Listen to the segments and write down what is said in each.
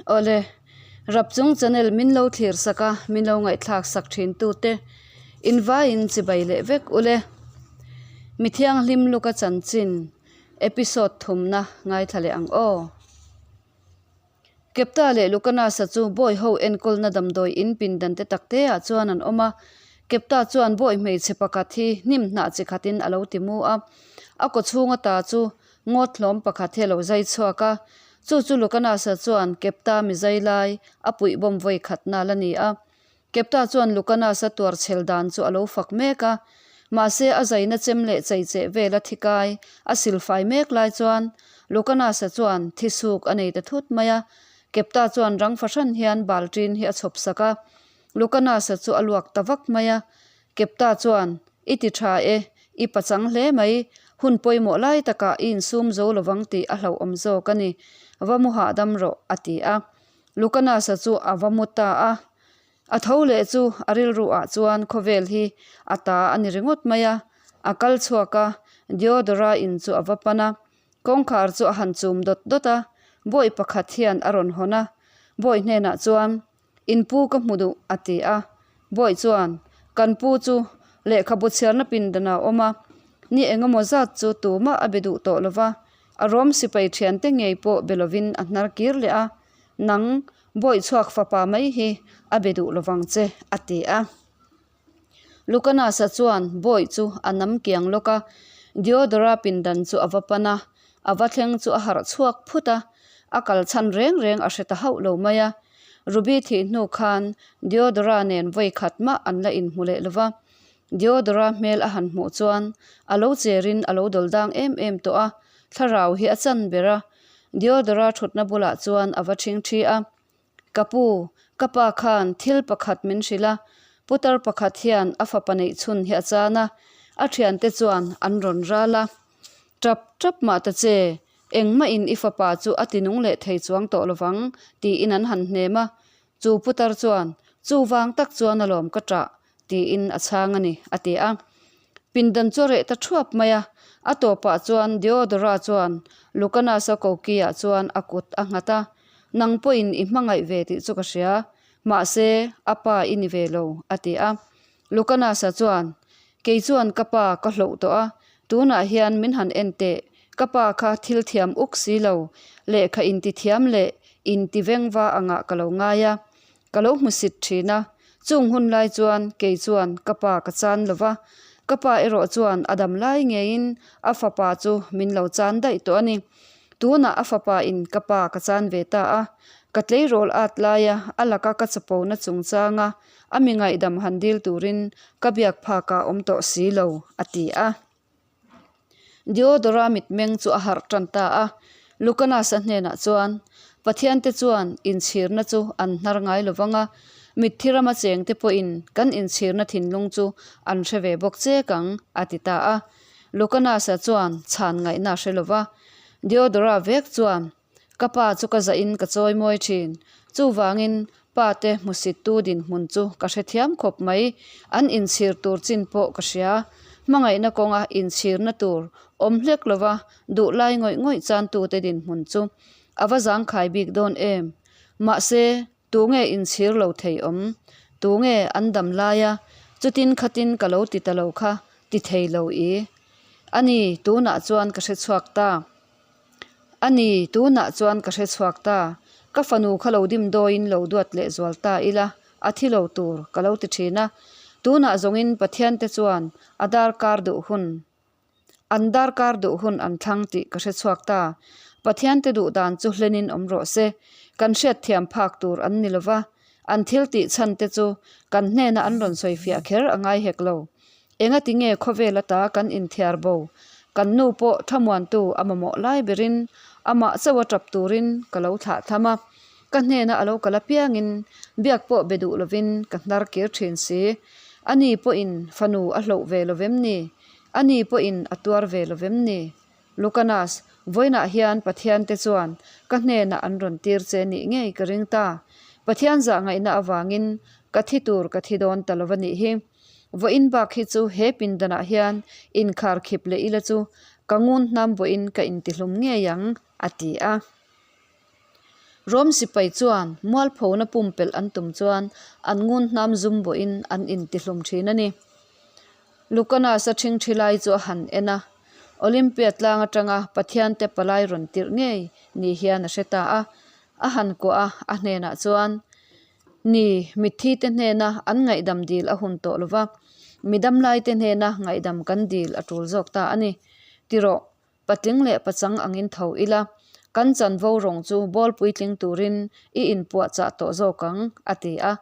Awle, Rapchung channel min lo thlir sak a, min lo ngaihthlak sak thin tute invaiin chibai leh vek ule. Mi thianghlim luka chanchin episode thumna ngaithla leh ang aw. Kepta leh Lukanasa chu bawi ho enkawlna damdawi in pindan te tak te ah chuan an awm a. Kepta chuan bawi hmeichhe pakhat hi hnim hnah chi khatin a lo ti mu a. A kaw chhunga ta chu ngawt hlawm pakhat hi a lo zai chhuak a. Chu chu Lukanasa chuan Kepta mi zai lai a puih bawm vawi khatna la ni a. Kepta chuan Lukanasa tuar chhel dan chu a lo fak mek a. Mahse a zaina chem leh chei cheh vel a thi kai a silfai mek lai chuan Lukanasa chuan thi suk a nei ta thut mai a. Kepta chuan rang fahran hian balṭin hi a chhawp sak a. Lukanasa chu a luak ta vak mai a. Kepta chuan, I ti tha e, i pachang hle mai, hun pawimawh lai takah i insum zo lovang tih a hlauhawm zawk a ni. Va mu hahdam rawh, a ti a. Lukanasa chu a va mu ta a. A tho leh chu a rilru ah chuan khawvel hi a ta a ni ringawt mai a. A kal chhuak a, Diodora in chu a va pan a. Kawngkhar chu a han chum dawt dawt a, bawi pakhat hian a rawn hawn a. Bawi hnenah chuan, In pu ka hmu duh, a ti a. Bawi chuan, Kan pu chu lehkhabu chhiarna pindanah a awm a, ni engemaw zat chu tumah a be duh tawh lo va, A rawm sipai thiante ngei pawh be lovin a hnar kir leh a, Nang, Bawihchhuak fapa mai hi a be duh lovang che, a ti a. Lucanus-a chuan Bawih chu a nam kiang lawk a, Diodora pindan chu a va pan a, a va thleng chu a harh chhuak phut a, a kal chhan reng reng a hre ta hauh lo mai a. Ruby thih hnu khan Diodora nen vawi khat mah an la inhmu leh lo va. Diodora hmel a han hmuh chuan a lo cherin a lo dawl dang em em tawh a, thlarau hi a chan ber a. Diodora thutna bulah chuan a va ṭhing ṭhi a, Ka pu, ka pa khan thil pakhat min hrilh a, putar pakhat hian a fapa neih chhun hi a chan a, a thiante chuan an rawn ral a. Tap tap mah ta che, engmah in i fapa chu a tinung leh thei chuang tawh lovang tiin an han hnem a. Chu putar chuan, Chuvang tak chuan alawm ka ṭah, tiin a chhang a ni, a ti a. Pindan chu a reh ta thuap mai a, a tawpah chuan Diodora chuan Lucanus-a koki-ah chuan a kut a nghat a, Nang pawhin i hmangaih ve tih chu ka hria, mahse a pa i ni ve lo, a ti a. Lucanus-a chuan, Kei chuan ka pa ka hloh tawh a, tunah hian min han en teh, ka pa kha thil thiam uk si lo, lehkha intithiam leh intivengva angah ka lo ngai a, Ka lo hmusit thin a, chung hun lai chuan kei chuan ka pa ka chan lo va, ka pa erawh chuan a dam lai ngeiin a fapa chu min lo chan daih tawh a ni. Tunah a fapa in ka pa ka chan ve ta a, ka tleirawl at laia a laka ka chapona chungchanga a mi ngaihdam han dil turin ka biak phakah awm tawh si lo, a ti a. Diodora mitmeng chu a harh tan ta a, Lucanus-a hnenah chuan, Pathiante chuan inchhirna chu an hnar ngai lo vang a, mitthi rama chengte pawhin kan inchhirna thinlung chu an hre ve bawk chek ang, a ti ta a. Lucanus-a chuan chhan ngaihna a hre lo va. Diodora vek chuan, Ka pa chu ka zahin ka chawi mawi thin. Chuvangin pa te hmusittu dinhmun chu ka hrethiam khawp mai. An inchhir tur chin pawh ka hria. Hmangaihna kawnga inchhirna tur awm hlek lova duhlai ngawih ngawih chantute dinhmun chu a va zangkhai bik dawn em. Mahse, tunge inchhir lo thei awm? Tunge an dam laia chutin khatin ka lo ti ta lo kha ti thei lo i? Ani, tunah chuan ka hrechhuak ta. A ni, tunah chuan ka hre chhuak ta. Ka fanu kha lo dim dawiin lo duat leh zual ta ila, a thi lo tur ka lo ti thin a. Tunah zawngin Pathian te chuan a darkar duh hun, an darkar duh hun an thlang tih ka hre chhuak ta. Pathian te duh dan chu hlenin awm rawh se. Kan hriatthiam phak tur an ni lova, an thil tih chhan te chu kan hnena an rawn sawi fiah kher a ngai hek lo. Engati nge khawvel ata kan inthiar bo? Kan nu pawh thamuantu a mamawh lai berin amah chauh a tap turin ka lo thlah tham a. Ka hnena a lo kal apiangin biak pawh be duh lovin ka hnar kir thin si. Ani pawhin fanu a hloh ve lovem ni? Ani pawhin a tuar ve lovem ni? Lucanas, vawiinah hian Pathian te chuan ka hnenah an rawn tir che nih ngei ka ring ta. Pathian zah ngaihna avangin ka thi tur ka thi dawn ta lova nih hi. Vawiin bak hi chu he pindanah hian inkhar khip leh ila chu ka ngun hnam vawiin ka intihlum ngei ang, a ti a. Rom sipai chuan mualphona pumpelh an tum chuan an ngun hnam zum bawhin an intihlum thin a ni. Lucanas-a ṭhingṭhi lai chu a han en a, Olympia tlang aṭanga Pathiante palai rawn tirh ngei ni hian a hre ta a. A han kuah a, a hnenah chuan, Ni, mitthite hnena an ngaihdam dil a hun tawh lo va, midamlaite hnena ngaihdam kan dil a ṭul zawk ta a ni. Ti rawh, Patling leh pachang angin tho ila, kan chanvo rawng chu ball puitling turin i inpuahchah tawh zawk ang, a ti a.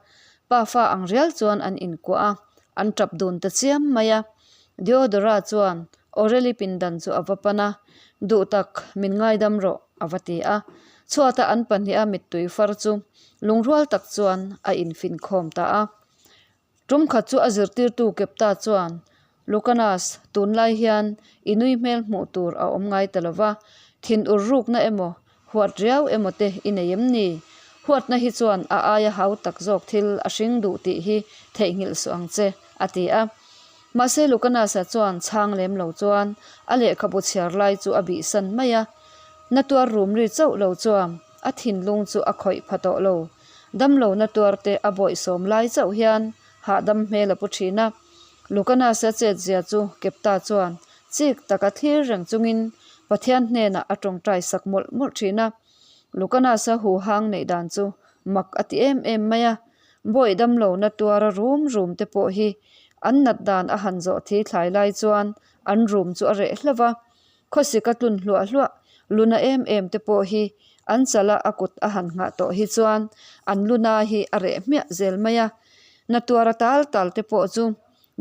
Pafa ang rial chuan an inkuah a, an tap dun ta chiam mai a. Diodora chuan Aurelie pindan chu a va pan a, Duh tak, min ngaidam rawh, a va ti a. Chhuata an pahniha mittui far chu lungrual tak chuan a infinkhawm ta a. Tum khat chu a zirtirtu Kepta chuan, Lucanas, tunlai hian i nui hmel hmuh tur a awm ngai ta lo va, thin ur rukna emaw, huat riau emaw te i nei em ni? Huatna hi chuan a aia hau tak zawk thil a hring duh tih hi theihnghilh suh ang che, a ti a. Mahse Lucanas-a chuan chhang lem lo chuan a lehkhabu chhiar lai chu a bihsan mai a. Na tuar rum ri chauh lo chuan a thinlung chu a khawih pha tawh lo. Damlo na tuarte a bawihsawm lai chauh hian hahdam hmel a pu thin a. Lucanas-a chetzia chu Kepta chuan chik taka thlir reng chungin Pathian hnenah a tawngtai sak mawlh mawlh thin a. Lucanas-a huhang neih dan chu mak a ti em em mai a. Bawih damlo na tuara rum rum te pawh hi an nat dan a han zawh thi thlai lai chuan an rum chu a reh hlauh va. Khawsik a tlun hluah hluah, luna em em te pawh hi an chala a kut a han nghah tawh hi chuan an luna hi a reh hmiah zel mai a. Na tuara tal tal te pawh chu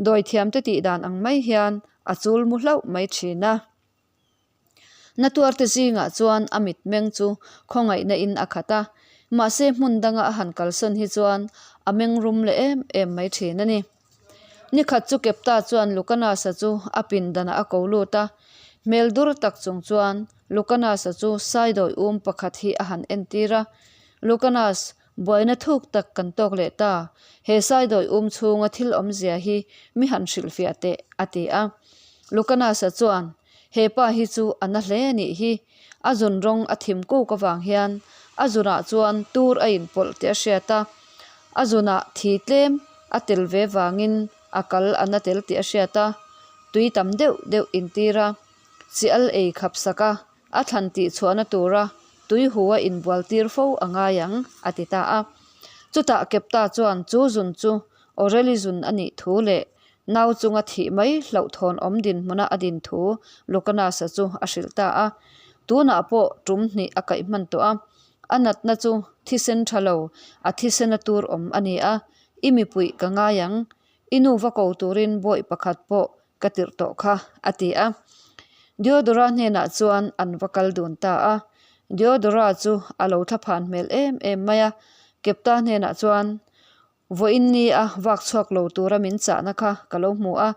dawithiam te tih dan ang mai hian a chul mu hlauh mai thin a. Na tuar te zingah chuan a mitmeng chu khawngaihna in a khat a, mahse hmun danga a han kalsawn hi chuan a meng rum leh em em mai thin a ni. Nikhat chu Kepta chuan Lucanasa chu a pindanah a ko lut a, hmel dur tak chung chuan Lucanasa chu saidawi um pakhat hi a han entir a, Lucanas, buaina thuk tak kan tawk leh ta, he saidawi um chhunga thil awmzia hi mi han hrilhfiah teh, a ti a. Lucanasa chuan, He pa hi chu a na hle a nih hi, a zun rawng a thim kuk avang hian a zunah chuan tur a inpawlh tih a hriat a, a zunah thi tlem a tel ve vangin a kal a na tel tih a hriat a, tui tam deuh deuh intir a, chi al ei khap sak a, a thlan tih chhuahna tura tui hu a inbual tir fo a ngai ang, a ti ta a. Chutah Kepta chuan chu zun chu Aurelie zun a nih thu leh nau chunga thih mai hlauhthawn awm dinhmuna a din thu Lucanus-a chu a hrilh ta a. Tunah pawh tum hnih a kaih hman tawh a, a natna chu thisen tha lo, a thisena tur awm a ni a, i mipuih ka ngai ang, i nu va ko turin bawih pakhat pawh ka tirh tawh kha, a ti a. Diodora hnenah chuan an va kal dun ta a. Diodora chu a lo thlaphan hmel em em mai a, Kepta hnenah chuan, Vawiin ni a vak chhuak lo tura min chahna kha ka lo hmu a,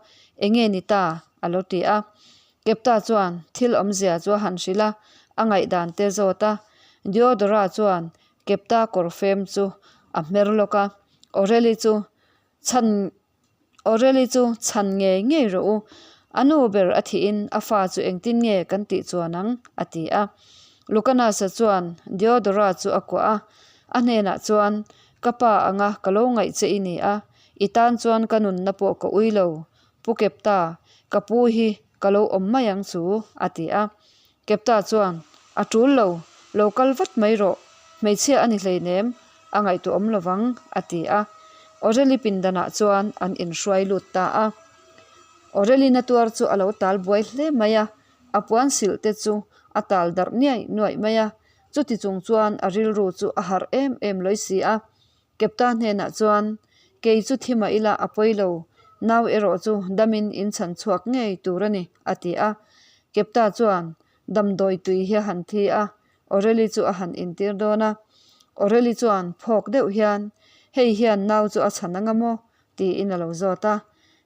enge ni ta? a lo ti a. Kepta chuan thil awmzia chu a han hrilh a, a ngaihdan te zawt a. Diodora chuan Kepta kawr fem chu a hmer lawk a, Aurelie chu chhan Aurelie chu chhan ngei ngei rawh u, a nu ber a thihin a fa chu engtin nge kan tih chuan ang? a ti a. Lucanus-a chuan Diodora chu a kuah a, a hnenah chuan, Ka pa anga ka lo ngaih che i ni a, i tan chuan ka nunna pawh ka ui lo, Pu Kepta, ka pu hi ka lo awm mai ang chu, a ti a. Kepta chuan, A tul lo, lo kal vat mai rawh, hmeichhia a ni hleinem, a ngaihtuah awm lovang, a ti a. Aurelie pindanah chuan an inhruai lut ta a. Aurelie na tuar chu a lo tal buai hle mai a, a puan silh te chu a tal darh niaih nuaih mai a, chuti chung chuan a rilru chu a harh em em lawi si a. Kepta hnenah chuan, Kei chu thi mah ila a pawi lo, nau erawh chu damin in chhan chhuak ngei tur a ni, a ti a. Kepta chuan damdawi tui hi a han thi a, Aurelie chu a han intir dawn a. Aurelie chuan phawk deuh hian, Hei hian nau chu a chhan anga maw? tiin a lo zawt a.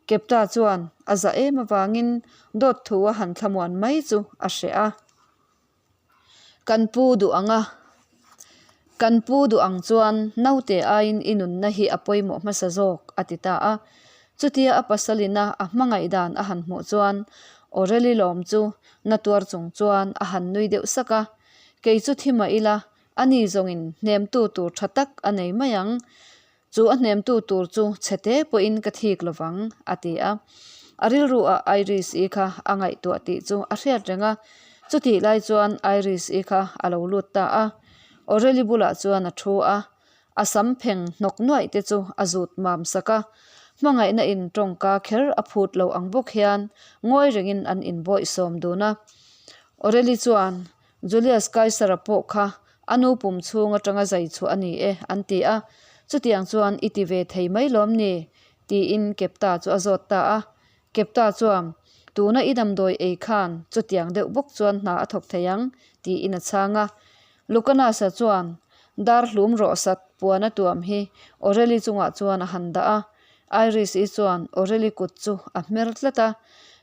Kepta chuan a za em avangin dawt thu a han thlamuan mai chu a hreh a. Kan pu duh ang a, kan pu duh ang chuan naute aiin i nunna hi a pawimawh hmasa zawk, a ti ta a. Chutia a pasalina a hmangaih dan a han hmuh chuan Aurelie lawm chu na tuar chung chuan a han nui deuh sak a, Kei chu thi mah ila. Ani zawngin hnemtu tur tha tak a nei mai ang. Chu a hnemtu tur chu chhete pawhin ka thik lovang, a ti a. A rilru-ah Iris-i kha a ngaihtuah tih chu a hriat reng a. Chutih lai chuan Iris-i kha a lo lut ta a. Aurelie bulah chuan a thu a. A sam pheng hnawk nuaih te chu a zut mam sak a. Hmangaihna in tawngka kher a phut lo ang bawk hian ngawi rengin an inbawih sawm dun a. Aurelie chuan Julius Caesar-a pawh kha a nu pum chhung atanga zai chhuah a ni e, an ti a. Chutiang chuan i ti ve thei mai lawm ni? tiin Kepta chu a zawt ta a. Kepta chuan, Tuna i damdawi ei khan chutiang deuh bawk chuan hna a thawk thei ang, tiin a chhang a. Lucanus-a chuan dar hlum rawhsat puan a tuam hi Aurelie chungah chuan a han dah a. Iris-i chuan Aurelie kut chu a hmer tlat a.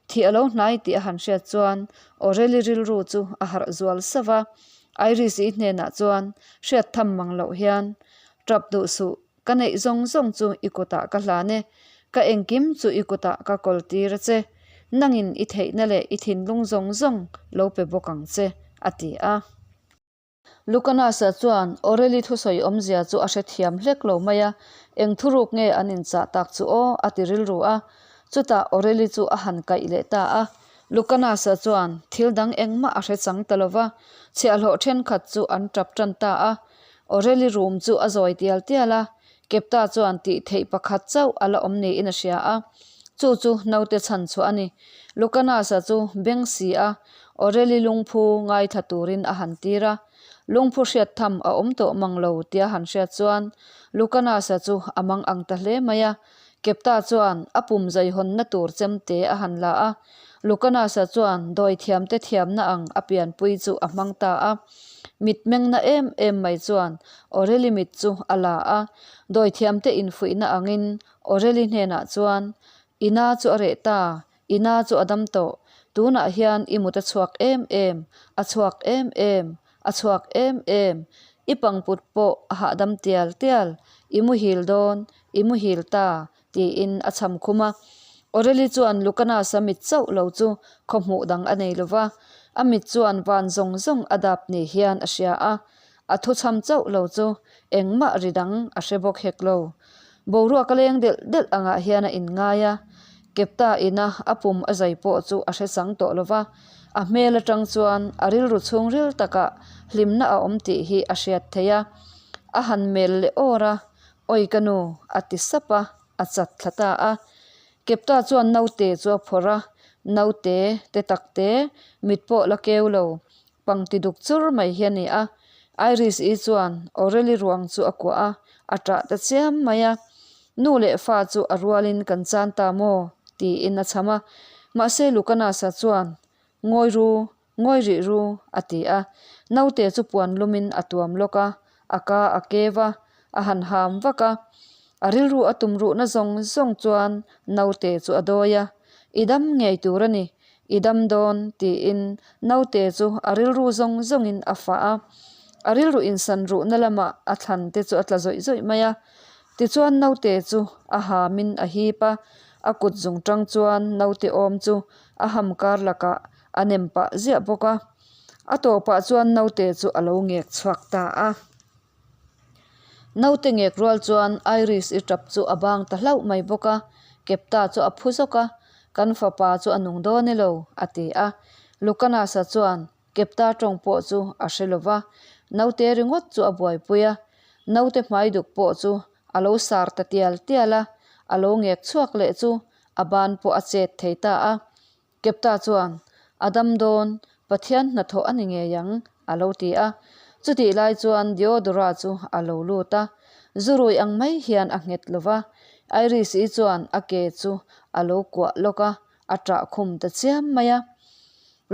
Thih a lo hnai tih a han hriat chuan Aurelie rilru chu a harh zual sauh a. Iris-i hnenah chuan hriat tham mang loh hian, Tap duh suh, ka neih zawng zawng chu i kutah ka hlan e. Ka engkim chu i kutah ka kawl tir a che. Nangin i theihna leh i thinlung zawng zawng lo pe bawk ang che, a ti a. Lucanus-a chuan Aurelie thusawi awmzia chu a hrethiam hlek lo mai a, eng thuruk nge an inchah tak chu aw a ti rilru a. Chutah Aurelie chu a han kaih leh ta a. Lucanus-a chuan thil dang engmah a hre chang ta lo va, chhiahhlawh thenkhat chu an tap tan ta a. Aurelie room chu a zawi tial tial a, Kepta chuan tih theih pakhat chauh a la awm niin a hria a, chu chu naute chhan chhuah a ni. Lucanus-a chu beng si a, Aurelie lungphu ngaithla turin a han tir a. Lungphu hriat tham a awm tawh mang lo tia han hriat chuan Lucanus-a chu a mang ang ta hle mai a. Kepta chuan a pum zaihawnna tur chemte a han la a. Lucanus-a chuan dawithiamte thiamna ang a pianpui chu a hmang ta a. Mitmengna em em mai chuan Aurelie mit chu a la a. Dawithiamte infuihna angin Aurelie hnenah chuan, I na chu a reh ta, I na chu a dam tawh. Tunah hian i mut a chhuak em em, a chhuak em em, a chhuak em em. I pangput pawh a hahdam tial tial, i muhil dawn, i muhil ta, tiin a chham khum a. Aurelie chuan Lucanus-a mit chauh lo chu khaw hmuh dang a nei lo va, a mit chuan van zawng zawng a dap ni hian a hria a. A thuchham chauh lo chu engmah ri dang a hre bawk hek lo. Boruak a leng delh delh angah hian a inngai a, Kepta ina a pum a zai pawh chu a hre chang tawh lo va, a hmel atang chuan a rilru chhungril takah hlimna a awm tih hi a hriat theih a. A han mel leh awr a, Awi ka nu, a ti sap a, a chat thla ta a. Kepta chuan naute chu a phawrh a, naute te tak te, mit pawh la keu lo, Pangti duk chur mai hi a ni a. Iris-i chuan Aurelie ruang chu a kuah a, a ṭah ta chiam mai a. Nu leh fa chu a rualin kan chan ta maw? tiin a chham a. Mahse Lucanus-a chuan, Ngawi ru, ngawi rih ru, a ti a. Naute chu puan lumin a tuam lawk a, a ka a kev a, a han ham vak a. A rilru a tum ruhna zawng zawng chuan naute chu a dawi a, I dam ngei tur a ni, I dam dawn, tiin naute chu a rilru zawng zawngin a fah a. A rilru insan ruhna lamah a thlan te chu a tla zawih zawih mai a. Tichuan naute chu a hamin a hip a, a kut zung tang chuan naute awm chu a ham kar lakah a nem pah ziah bawk a. A tawpah chuan naute chu a lo ngek chhuak ta a. Naute ngek rual chuan Iris i tap chu a bang ta hlauh mai bawk a, Kepta chu a phu zawk a, Kan fapa chu a nung dawn elo, a ti a. Lucanus-a chuan Kepta tawng pawh chu a hre lo va, naute ringawt chu a buaipui a. Naute hmai duk pawh chu a lo sar ta tial tial a, a lo ngek chhuak leh chu a ban pawh a chet thei ta a. Kepta chuan, A dam dawn, Pathian hnathawh a ni ngei ang, a lo ti a. Chutih lai chuan Diodora chu a lo lut a, zurui ang mai hian a nghet lo va. Iris-i chuan a ke chu a lo kuah lawk a, a ṭah khum ta chiam mai a.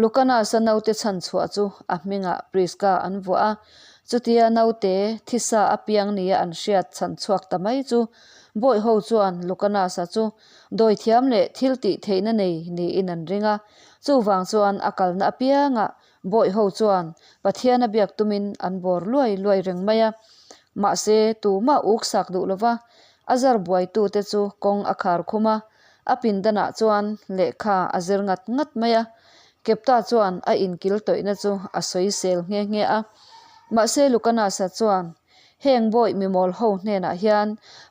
Lucanus-a naute chhan chhuah chu a hmingah Prisca an vuah a, chutia naute thisa a piang nia an hriat chhan chhuak ta mai chu Bawiho chuan Lucanus-a chu Dawithiam leh thil tih theihna nei niin an ring a, chuvang chuan a kalna apiangah bawihho chuan Pathian a biak tumin an bawr luai luai reng mai a. Mahse, tumah uk sak duh lova a zar buaitute chu kawng a khar khum a, a pindanah chuan lehkha a zir ngat ngat mai a. Kepta chuan a inkil tawihna chu a sawi sel nghe nghe a. Mahse Lucanus-a chuan, Heng bawih mimawl ho hnenah hian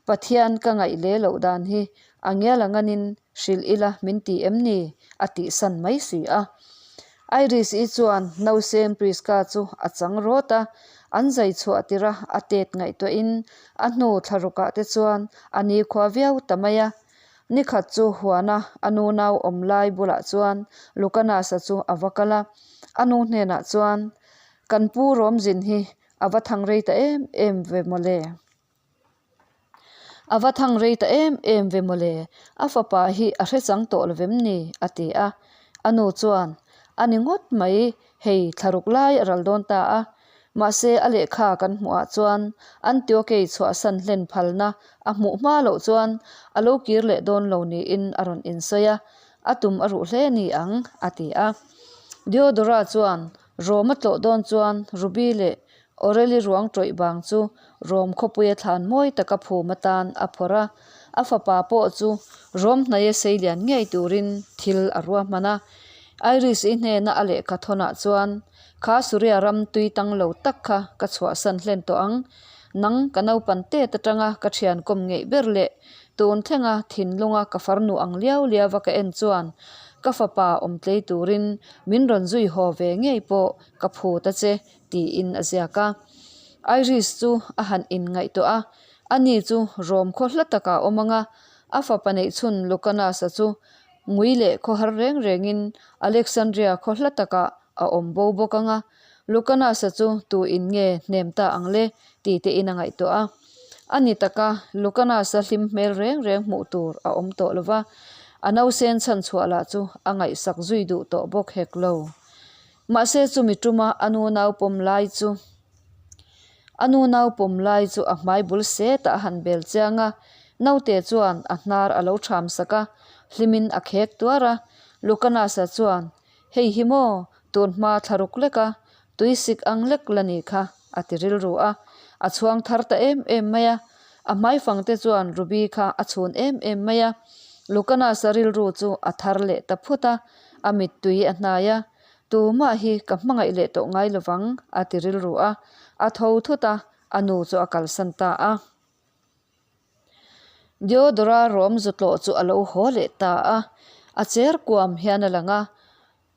Pathian ka ngaih leh loh dan hi a ngial a nganin hrilh ila min ti em ni? a tihsan mai si a. Iris-i chuan nausem Prisca chu a chang rawt a, an zai chhuah tirh a a tet ngaihtuahin a hnu thlarukah te chuan a nikhua viau ta mai a. Nikhat chu huana a nu nau awm lai bulah chuan Lucanus-a chu a va kal a, a nu hnenah chuan, Kan pu Rawmzin hi a va thang rei ta em em ve mawle. A va thang rei ta em em ve mawle, a fapa hi a hre chang tawh lo vem ni? a ti a. A nu chuan, A ni ngawt mai, hei thlaruk lai a ral dawn ta a. Mahse a lehkha kan hmuhah chuan Antiokei chhuahsan hlen phalna a hmuh hma loh chuan a lo kir leh dawn lo niin a rawn insawi a, a tum a ruh hle ni ang, a ti a. Diodora chuan Rom a tlawh dawn chuan Ruby leh Aureli ruang tawih bang chu Rom khawpuia thlan mawi taka phum atan a phawrh a, a fapa pawh chu Rom hnaia seilian ngei turin thil a ruahman a. Iris-i hnena a lehkha thawnah chuan, Kha Suria ram tui tang lo tak kha ka chhuahsan hlen tawh ang. Nang ka naupan tet atanga ka thian kawm ngeih ber leh tun thlenga thinlunga ka farnu ang liau liauva ka en chuan ka fapa awmtlei turin min rawn zui haw ve ngei pawh ka phut a che. Tiin a ziak a. Iris chu a han inngaihtuah a, ani chu Rom khaw hla takah a awm ang a, a fapa neihchhun Lucanus-a chu ngui leh khawhar reng rengin Alexandria khaw hla takah a awm bo bawk ang a, Lucanus-a chu tu in nge hnem ta ang le ti tein a ngaihtuah a. A ni taka, Lucanus-a hlim hmel reng reng hmuh tur a awm tawh lo va, a nausen chhanchhuah lah chu a ngaihsak zui duh tawh bawk hek lo. Mahse chumi tuma a nu nau pawm lai chu a nu nau pawm lai chu a hmai bul setah a han bel chiang a, naute chuan a hnar a lo tham sak a, hlimin a khek tuar a. Lucanus-a chuan, Hei hi maw, tun hma thlaruk lek a, tuisik ang lek la ni kha, a ti rilru a. A chhuang thar ta em em mai a, a hmaifang te chuan Ruby kha a chhun em em mai a. Lucanus-a rilru chu a thar leh ta phut a, a mittui a hnai a, Tumah hi ka hmangaih leh tawh ngai lovang, a ti rilru a. A tho thut a, a nu chu a kalsan ta a. Diodora rawm zu tlawh chu a lo haw leh ta a, a cher kuam hian a lang a.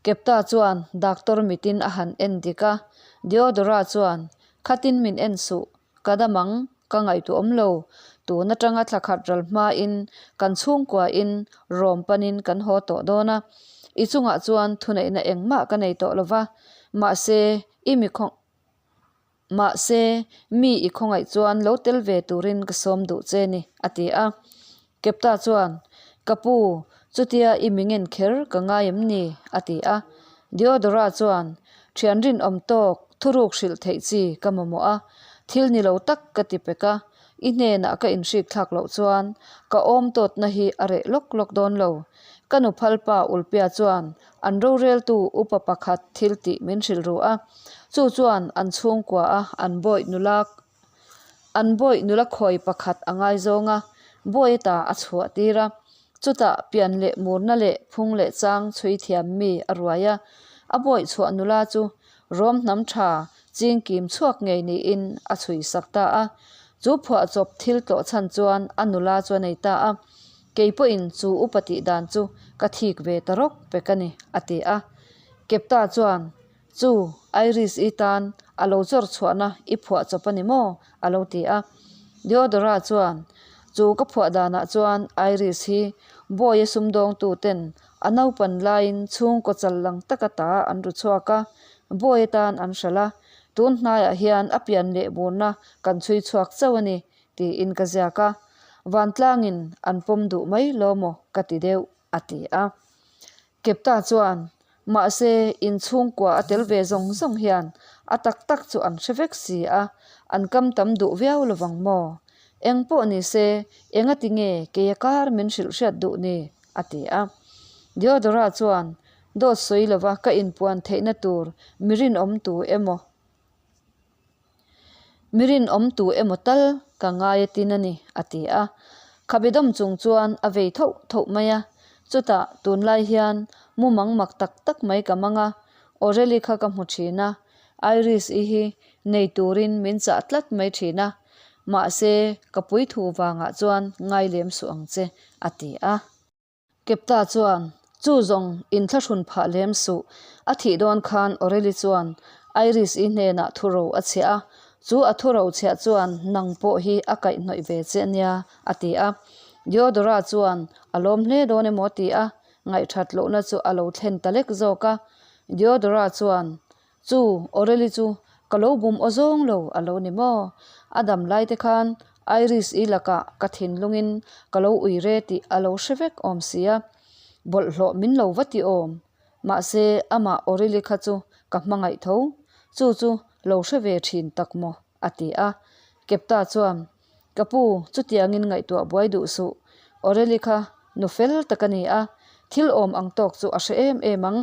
Kepta chuan doctor mitin a han en dik a, Diodora chuan, Khatin min en suh, Ka dam ang, ka ngaihtuah awm lo. Tun atanga thla khat ral hmain kan chhungkuain rawm panin kan haw tawh dawn a. I chungah chuan thuneihna engmah ka nei tawh lo va, mahse i mi khaw mahse mi i khawngaih chuan lo tel ve turin ka sawm duh che ni, a ti a. Kepta chuan, Ka pu, chutia i mi ngen kher ka ngai em ni? a ti a. Diodora chuan, Thian rinawm tawk, thuruk hrilh theih chi ka mamawh a, thil ni lo tak ka ti pek a, i hnenah ka inhrik thlak loh chuan ka awm tawtna hi a reh lawk lawk dawn lo. Ka nu phalpa Ulpia chuan an roreltu upa pakhat thil tih min hrilh ru a, chu chuan an chhungkua a an bawih nula An bawih nula khawi pakhat a ngaizawng a, bawi ata a chhuah tir a. Chutah pian leh murna leh phung leh chang chhui thiam mi a ruai a. A bawih chhuah nula chu rawm hnam tha ching kim chhuak ngei niin a chhui sak ta a. Chu phuahchawp thil tlawh chhan chuan a nula chu a nei ta a. Kei pawhin chu upa tih dan chu ka thik ve ta rawk pek a ni, a ti a. Kepta chuan Chu, Iris-i tan a lo chawr chhuahna i phuah chawp a ni maw? a lo ti a. Deodora chuan, Chu ka phuah danah chuan Iris hi Bawi-a sumdawngtu ten a naupan laiin chhungkaw chal lang taka ta an ru chhuak a, Bawi atan an hralh a, tun hnaiah hian a pian leh burna kan chhui chhuak chauh a ni, tiin ka ziak a. Vantlangin an pawm duh mai lo maw ka ti deuh, a ti a. Kepta chuan, Mahse, inchhungkua a tel ve zawng zawng hian a tak tak chu an hre vek si a, an kam tam duh viau lovang maw? Eng pawh ni se, engati nge keia kar min hrilh hriat duh ni? a ti a. Diodora chuan, Dawt sawi lova ka inpuan theihna tur mi rinawm tu emaw? Mi rinawm tu emaw tal ka ngai a tin a ni, a ti a. Khabe dawm chung chuan a vei thoh thoh mai a. Chutah tunlai hian mumang mak tak tak mai ka mang a, Aurelie kha ka hmu thin a, Iris-i hi nei turin min chah tlat mai thin a, mahse ka puithu vangah chuan ngai lem suh ang che, a ti a. Kepta chuan, Chu zawng inthlahrun phah lem suh, a thih dawn khan Aurelie chuan Iris-i hnenah thuro a chhiah a, chu a thuro chhiah chuan nang pawh hi a kaihhnawih ve che ania, a ti a. Diodora chuan a lawm hle dawn emaw ti a, ngaihthat lohna chu a lo thlen ta lek zawk a. Diodora chuan, Chu, Aurelie chu ka lo bum aw zawng lo a lo ni maw? A dam lai te khan Iris-i lakah ka thinlungin ka lo ui re tih a lo hre vek awm sia. Bawlhhlawh min lo va ti awm. Mahse, amah Aurelie kha chu ka hmangaih tho. Chu chu lo hre ve thin tak maw? a ti a. Kepta chuan, Ka pu, chutiangin ngaihtuah buai duh suh. Aurelie kha nu fel tak a ni a, thil awm ang tawk chu a hre em em ang.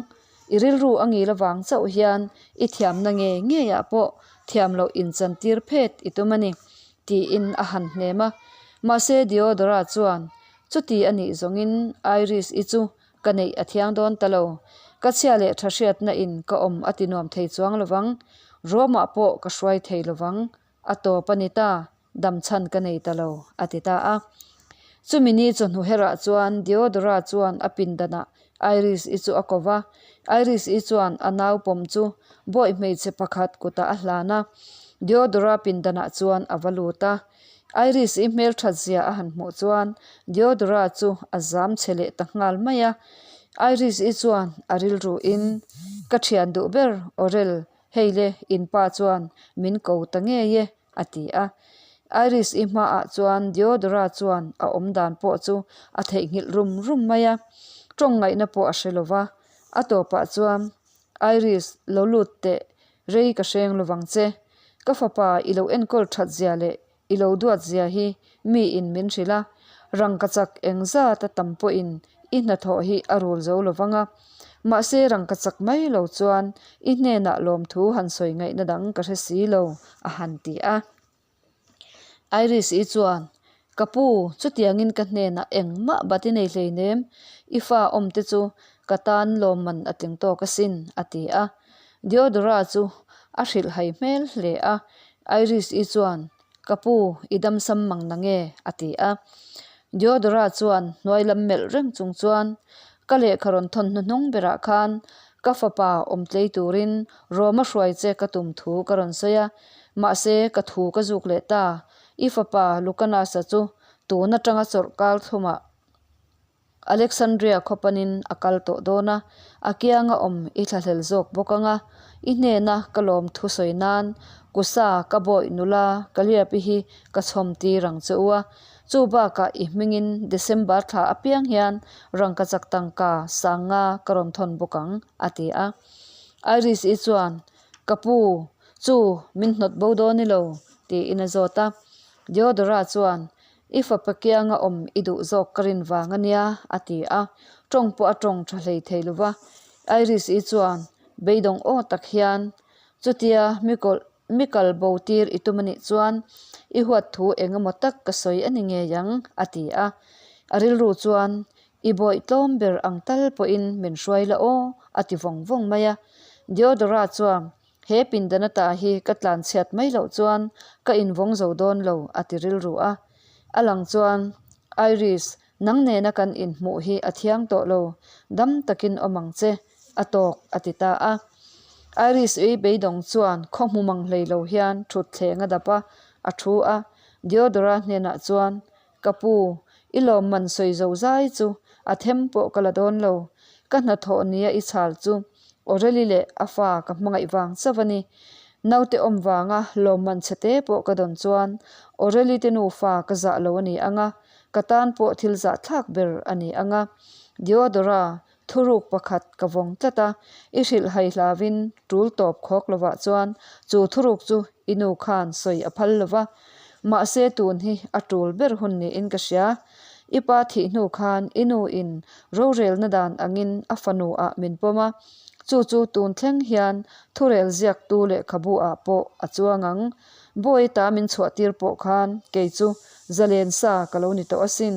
I rilru a ngil avang chauh hian i thiamna nge ngeiah pawh thiam loh inchantir phet i tum a ni, tiin a han hnem a. Mahse Diodora chuan, Chuti a nih zawngin Iris-i chu Ka neih a thiang dawn ta lo. Ka chhia leh tha hriatna in ka awm a ti nuam thei chuang lovang. Ruamah pawh ka hruai thei lovang. A tawp a ni ta, dam chhan ka nei ta lo, a ti ta a. Chumi ni chawhnu herah chuan Diodora chuan a pindanah Iris-i chu a ko va. Iris-i chuan a nau pawm chu bawi hmeichhe pakhat kutah a hlan a. Diodora pindanah chuan a va lut a. Iris-i hmelthat zia a han hmuh chuan Diodora chu a zam chhe leh ta nghal mai a. Iris-i chuan a rilruin, Ka thian duh ber, Aurel, hei le, in pa chuan min ko ta ngei e, a ti a. Iris-i hmaah chuan Diodora chuan a awm dan pawh chu a theihnghilh rum rum mai a, tawng ngaihna pawh a hre lo va. A tawpah chuan, Iris, lo lut teh, Rei ka hreng lovang che. Ka fapa i lo enkawl that zia leh i lo duat zia hi mi in min hrilh a, rangkachak eng zat a tam pawhin i hnathawh hi a rul zo lovang a. Mahse rangkachak mai lo chuan i hnenah lawmthu han sawi ngaihna dang ka hre si lo, a han ti a. Iris-i chuan, Ka pu, chutiangin ka hnenah engmah bat i nei hleinem, i fa awm te chu ka tan lawmman a tling tawk asin, a ti a. Diodora chu a hrilhhai hmel hle a. Iris-i chuan, Ka pu, i damsam mang na nge? a ti a. Diodora chuan hnuai lam melh reng chung chuan, Ka lehkha rawn thawn hnuhnung berah khan ka fapa awm tlei turin Roma hruai che ka tum thu ka rawn sawi a, Mahse, ka thu ka zuk leh ta. I fapa Lucanus-a chu tun atanga chawrh kal thlumah Alexandria khaw panin a kal tawh dawn a, a kianga awm i thlahlel zawk bawk ang a. I hnena ka lawm thu sawi nan Kusa ka bawih nula Calliope hi ka chhawm tir ang che u a. Chu bakah i hmingin December thla apiang hian rangkachak tangka sanga ka rawn thawn bawk ang, a ti a. Iris-i chuan Ka pu, chu min hnawt bo dawn ni lo, tiin a zawt a. Diodora chuan, I fapa kianga awm i duh zawk ka rin vang a nia, a ti a. Tawng pawh a tawng tha hlei thei lo va. Iris-i chuan beidawng aw tak hian, Chutia mi kawlh, mi kal bo tir i tum a nih chuan i huat thu eng emaw tak ka sawi a ni ngei ang, a ti a. A rilru chuan, I bawih tlawm ber ang tal pawhin min hruai la aw, a ti vawng vawng mai a. Diodora chuan, He pindan ata hi ka tlan chhiat mai loh chuan ka invawng zo dawn lo, a ti rilru a. A lang chuan, Iris, nang nena kan inhmuh hi a thiang tawh lo, dam takin awm ang che, a tawk, a ti ta a. Iris ui beidawng chuan khaw hmu mang hlei lo hian thutthleng a dap a, a thu a. Diodora hnenah chuan, Ka pu, i lawmman sawi zo zai chu a them pawh ka la dawn lo. Ka hnathawh nia i chhal chu Aurelie leh a fa ka hmangaih vang chauh a ni. Naute awm vanga lawmman chhe te pawh ka dawn chuan Aurelie te nufa ka zah lo a ni ang a, ka tan pawh thil zahthlak ber a ni ang a. Diodora, thuruk pakhat ka vawng tlat a, i hrilh hai hlavin tul tawp khawk lovah chuan chu thuruk chu I nu khan sawi a phal lo va, mahse tun hi a tul ber hun niin ka hria. I pa thih hnu khan i nu in rorelna dan angin a fanu ah min pawm a, chu chu tun thleng hian thurel ziaktu lehkhabu ah pawh a chuang ang. Bawi ta min chhuah tir pawh khan kei chu zalen sa ka lo ni tawh asin.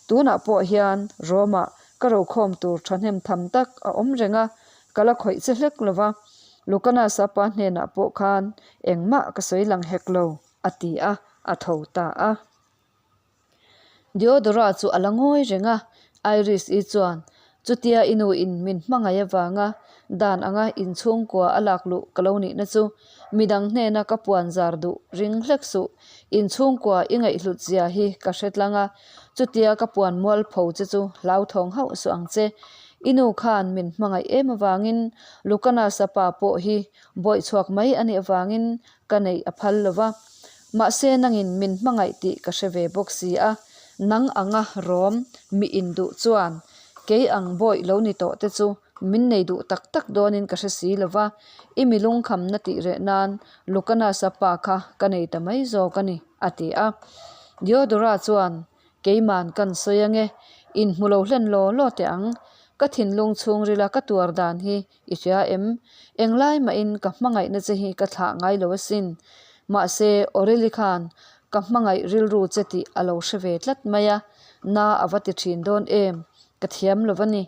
Tunah pawh hian Rome ah ka rokhawm tur thahnem tham tak a awm reng a, ka la khawih che hlek lo va. Lucanus-a pa hnenah pawh khan engmah ka sawi lang hek lo, a ti a, a tho ta a. Diodora chu a la ngawi reng a, Iris-i chuan, Chutia i nu in min hmangaih avanga dan anga inchhungkua a lak luh ka lo nihna chu midang hnena ka puan zar duh ring hlek suh, inchhungkua i ngaihhlut zia hi ka hre tlang a, chutia ka puan mual pho che chu hlauthawng hauh suh ang che. I nu khan min hmangaih em avangin Lucanus-a pa pawh hi bawih chhuak mai a nih avangin ka neih a phal lo va. Mahse nangin min hmangaih tih ka hre ve bawk si a, nang anga rawm mi induh chuan kei ang bawih lo ni tawh te chu min nei duh tak tak dawnin ka hre si lo va, i mi lungkhamna tih reh nan Lucanus-a pa kha ka nei ta mai zawk a ni, a ti a. Diodora chuan, Keiman kan sawi ange, inhmu lo hlen law law teh ang, ka thinlung chhungrila ka tuar dan hi I hria em? Englai mahin ka hmangaihna che hi ka thlah ngai lo asin. Mahse, Aurelie khan ka hmangaih rilru che tih a lo hre ve tlat mai a, na a va ti thin dawn em? Ka thiam lo a ni.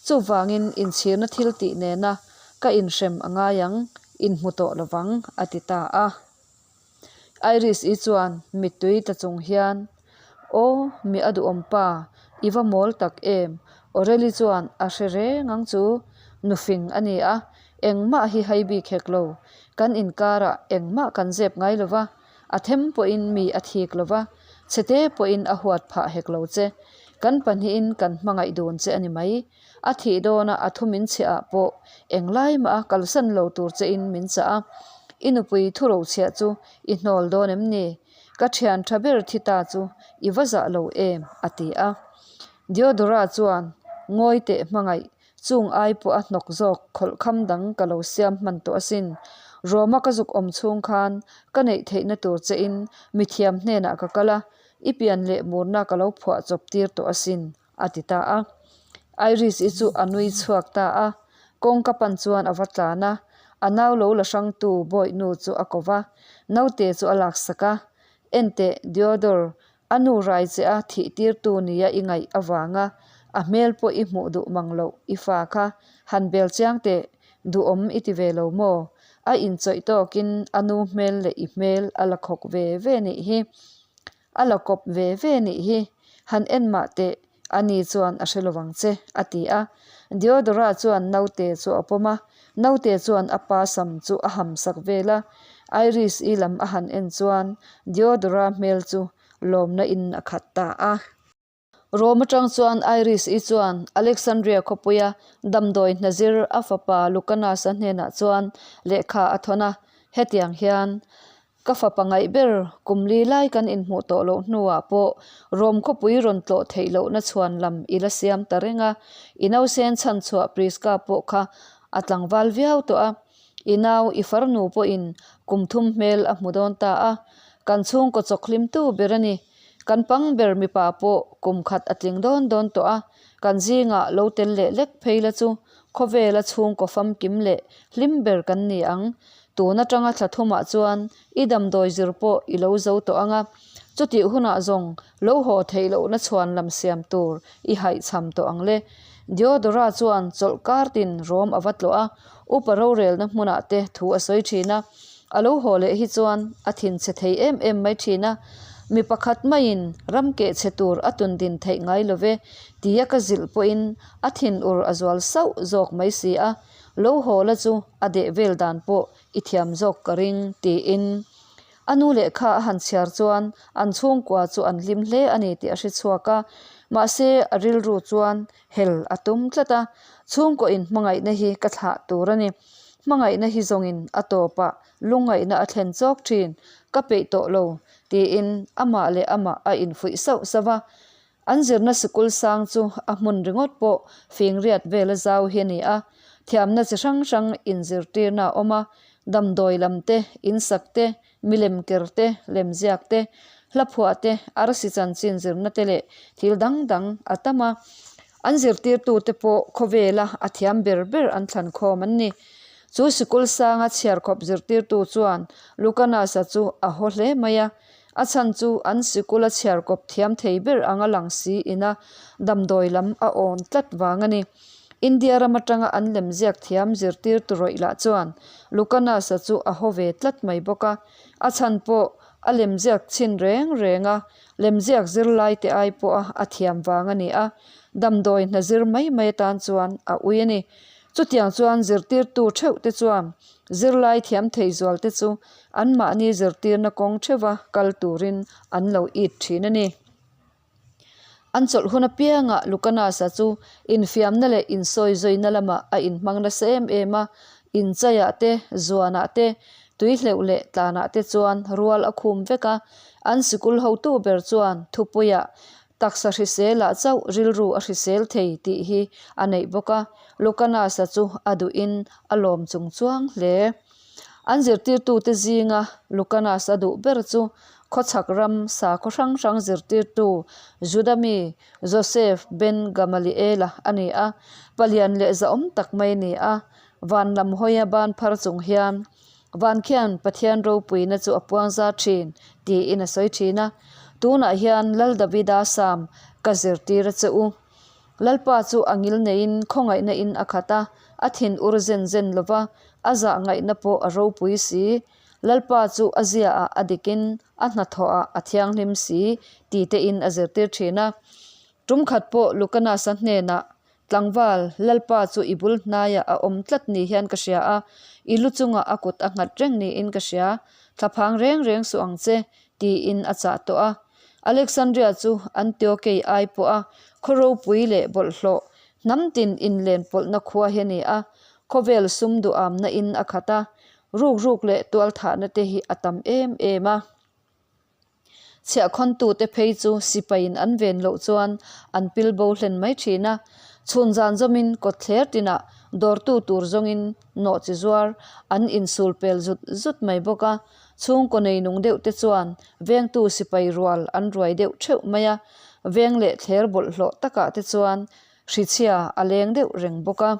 Chuvangin inchhirna thil tih nena ka inhrem a ngai ang, inhmu tawh lovang, a ti ta a. Iris-i chuan mittui tla chung hian, Aw, mi a duhawm pa, i va mawl tak em? Aurelie chuan a hre reng ang chu, nufing a ni a, engmah hi hai bik hek lo. Kan inkarah engmah kan zep ngai lo va, a them pawhin mi a thik lo va, chhete pawhin a huat phah hek lo che. Kan pahnihin kan hmangaih dun che a ni mai. A thih dawna a thu min chhiah ah pawh englai mah a kalsan lo tur che in min chah a, i nupui thu rochhiah chu i hnawl dawn em ni? Ka thian tha ber thi ta chu i va zah lo em? a ti a. Diodora chuan ngawi teh hmangaih chung ai pawh a hnawk zawk khawlhkham dang ka lo siam hman tawh asin. Roma ka zuk awm chhung khan ka neih theihna tur che in mithiam hnenah ka kal a, i pian leh murna ka lo phuah chawp tir tawh asin. a ti ta a. Iris-i chu a nui chhuak ta a, kawngka pan chuan a va tlan a, a nau lo la hrangtu bawihnu chu a ko va, naute chu a laksak a, Enteh, Diodor, a nu rai che a thih tirtu nia i ngaih avanga a hmel pawh i hmuh duh mang loh i fa kha han bel chiang teh, duhawm i ti ve lo maw? A inchawih tawkin a nu hmel leh i hmel a la khawk ve ve nih hi. A la kawp ve ve nih hi, han en mah teh, a ni chuan a hre lo vang che, a ti a. Diodora chuan naute chu a pawm a, naute chuan a pa sam chu a ham sak vel a. Iris-i lam a han en chuan Diodora hmel chu lawmna in a khat ta a. Rome atang chuan Iris-i chuan Alexandria khawpuia damdawi hnazir a fapa Lucanus-a hnenah chuan lehkha a thawn a, hetiang hian, Ka fapa ngaih ber, kum li lai kan inhmuh tawh loh hnuah pawh Rome khawpui rawn tlawh theih lohna chhuan lam i la siam ta reng a, i nausen chhanchhuah Prisca pawh kha a tlangval viau tawh a, i nau i farnu pawhin kum thum hmel a hmu dawn ta a, kan chhungkaw chawkhlimtu ber a ni. Kan pang ber mipa pawh kum khat a tling dawn dawn tawh a, kan zingah lo tel leh lek phei la chu khawvela chhungkaw famkim leh hlim ber kan ni ang. Tun atanga thla thumah chuan i damdawi zir pawh i lo zo tawh ang a, chutih hunah zawng lo haw theih lohna chhuan lam siam tur i haihchham tawh ang le. Diodora chuan chawlh kar tin rawm a va tlawh a, upa rorelna hmunah te thu a sawi thin a. A lo haw leh hi chuan a thinchhe thei em em mai thin a, mi pakhat maiin ram keh chhe tur a tun din theih ngai lo ve tia ka zilh pawhin a thinur a zual sauh zawk mai si a, lo haw la chu a deh vel dan pawh i thiam zawk ka ring tiin a nu lehkha a han chhiar chuan an chhungkua chu an hlim hle a ni tih a hre chhuak a, mahse a rilru chuan hel a tum tlat a, chhungkaw inhmangaihna hi ka thlah tur a ni. Hmangaihna hi zawngin a tawpah lungngaihna a thlen chawk thin, ka peih tawh lo, tiin amah leh amah a infuih sauh sauh a. An zirna sikul sang chu a hmun ringawt pawh fingriat vela zau hi a ni a, thiamna chi hrang hrang inzirtirna a awm a, damdawi lam te, insak te, Milem ker te, lemziak te, hlaphuah te, arsi chanchin zirna te leh thil dang dang a tam a. An zirtirtute pawh khawvela a thiam ber ber an thlan khawm an ni. Chu sikul sanga chhiarkhawp zirtirtu chuan Lucanus-a chu a haw hle mai a. A chhan chu an sikula chhiarkawp thiam thei ber anga lang si ina damdawi lam a awn tlat vang a ni. India ram atanga an lemziak thiam zirtirtu rawih lah chuan Lucanus-a chu a haw ve tlat mai bawk a. A chhan pawh a lemziak chhin reng reng a, lemziak zirlaite ai pawha a thiam vang a ni a, damdawi hna zir mai mai atan chuan a ui a ni. Chutiang chuan zirtirtu theuh te chuan zirlai thiam thei zual te chu anmahni zirtirna kawng theuha kal turin an lo it thin a ni. An chawlh hun apiangah Lucanus-a chu infiamna leh insawizawiina lamah a inhmang nasa em em a, inchaiah te, zuanah te, tuihleuh leh tlanah te chuan rual a khum vek a. An sikul hotu ber chuan thupuiah taksa hriselah chauh rilru a hrisel thei tih hi a neih bawk a, Lucanus-a chu a duhin a lawm chung chuang hle. An zirtirtute zinga Lucanas a duh ber chu khawchhak ram sakhaw hrang hrang zirtirtu Juda mi Joseph ben Gamaliela a ni a, palian leh zahawm tak mai a ni a. Van lam hawia ban phar chung hian Van khian Pathian ropuina chu a puang za thin tiin a sawi thin a. Tunah hian Lal Davida Sam ka zirtir a che u. Lalpa chu a ngil neiin khawngaihna in a khat a, a thin ur zen zen lo va, a zah ngaihna pawh a ropui si. Lalpa chu a ziaah a dikin a hnathawhah a thianghlim si ti tein a zirtir thin a. Tum khat pawh Lucanus-a hnenah, Tlangval, Lalpa chu i bul hnaiah a awm tlat ni hian ka hria a, i lu chungah a kut a nghat reng niin ka hria. Thlaphang reng reng suh ang che, tiin a chah tawh a. Alexandria chu Antiokei ai pawh a khaw ropui leh bawlhhlawh hnam tin inlen pawlhna khua hi a ni a, khawvel sum duhamna in a khat a, ruk ruk leh tualthahna te hi a tam em em a. Chhiahkhawntute phei chu sipaiin an ven loh chuan an pil bo hlen mai thin a, chhun zan zawmin kawtthler tinah dawrtu tur zawngin nawhchi zuar an insul pel zut zut mai bawk a. Chhungkaw nei nung deuh te chuan vengtu sipai rual an ruai deuh theuh mai a, veng leh thler bawlhhlawh takah te chuan hrichhia a leng deuh reng bawk a.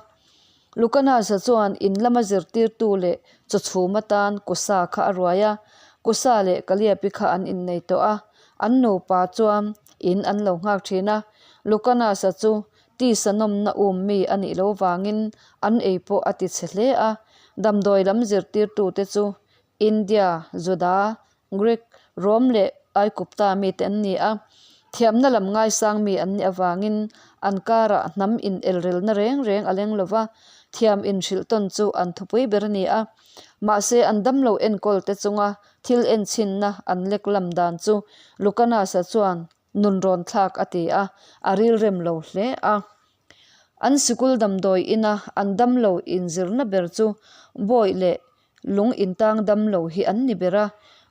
Lucanus-a chuan in lama zirtirtu leh chawchhum atan Kusa kha a ruai a, Kusa leh Kaliapi kha an innei tawh a, an nupa chuan in an lo nghak thin a. Lucanus-a chu Tisa nawmna um mi a nih loh vangin an ei pawh a ti chhe hle a, damdawi lam zirtirtute chu India, Juda, Greek, Rom leh Aikupta mite an ni a. Thiamna lam ngaisang mi an nih avangin an karah hnam inelrelna reng reng a leng lo va, thiam inhrilh tawn chu an thupui ber a ni a. Mahse an damlo enkawl te chunga thil enchhinna an lek lam dan chu Lucanus-a chuan nunrawn thlak a ti a, a rilrem lo hle a. An sikul damdawi ina an damlo inzirna ber chu bawih leh lung intang damlo hi an ni ber a,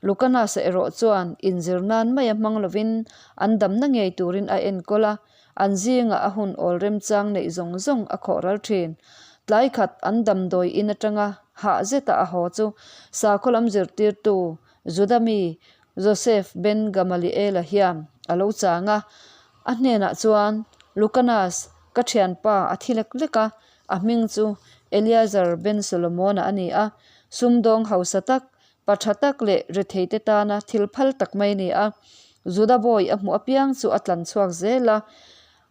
Lucanus-a erawh chuan inzir nan maia hmang lovin an damna ngei turin a enkawl a, an zingah a hun awl remchang neih zawng zawng a khawh ral thin. Tlai khat an damdawi in atanga hah zeta a haw chu sakhaw lam zirtirtu Juda mi Joseph ben Gamaliela hian a lo chang a, a hnenah chuan, Lucanas, ka thianpa a thi lek lek a, a hming chu Eleazar ben Solomona a ni a, sumdawng hausa tak, pa tha tak leh retheite tana thil phal tak mai a ni a. Juda bawi a hmuh apiang chu a tlan chhuak zel a,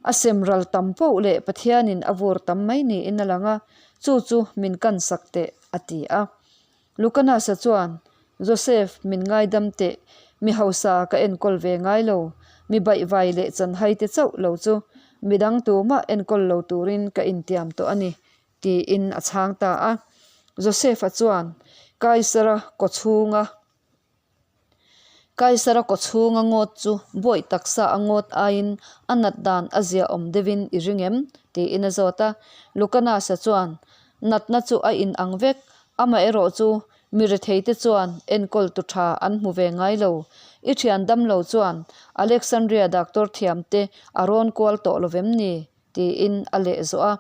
a sem ral tam poh leh Pathianin a vur tam mai niin a lang a, chu chu min kansak teh, a ti a. Lucanus-a chuan, Joseph, min ngaidam teh, mi hausa ka enkawl ve ngai lo, mi baihvai leh chanhai te chauh lo chu midang tumah enkawl lo turin ka intiam tawh a ni, tiin a chhang ta a. Joseph-a chuan Kaisara kawchhunga Kaisara kawchhunga ngawt chu bawih taksa a ngawt aiin a nat dan a ziahawm deuhin i ring em? tiin a zawt a. Lucanus-a chuan, Natna chu a in ang vek, amaherawh chu mi retheite chuan enkawl tu tha an hmu ve ngai lo. I thian damlo chuan Alexandria doctor thiamte a rawn kual tawh lo vem ni? Tiin a leh zawh a.